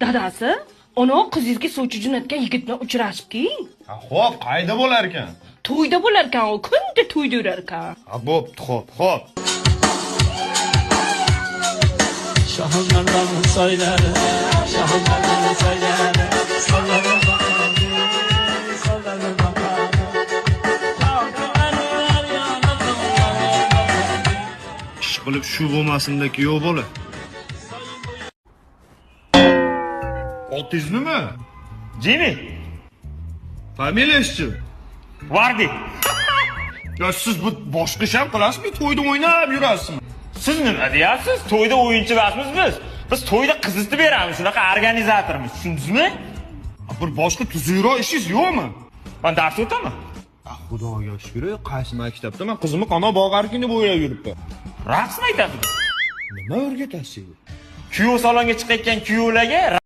Dadasi, ana qizingizga sovchi jo'natgan yigit bilan uchrashib keyin. Ha, xo'p, qayda bo'lar ekan? To'yda bo'lar ekan u, kunda to'yda yurar ekan. Ha, bo'pti, xo'p, xo'p. Şahınlardan söyler, şahınlardan söyler. Sallanır bakalım, sallanır bakalım. Kalkıver yanımdan. Ish qilib shu bo'lmasinda kuyov bola. Otingiz nima? Jimmy, Familiyasichi? Vardi. Ya siz bu boshqa ish ham qilasizmi? To'yda o'ynab yurasizmi? Siz nima deyapsiz? To'yda o'yinchi emasmiz biz. Biz to'yda qizitib beramiz, shunaqa organizatormiz, tushundingizmi? Bir boshqa tuzukroq ishingiz yo'qmi? Men dars o'taman. Xudoga shukur, qaysi maktabda men qizimni qandoq boqarkin deb o'ylab yuribman. Raqs maktabida. Nima o'rgatasiz? Kuyov salonga chiqayotgan kuyovlarga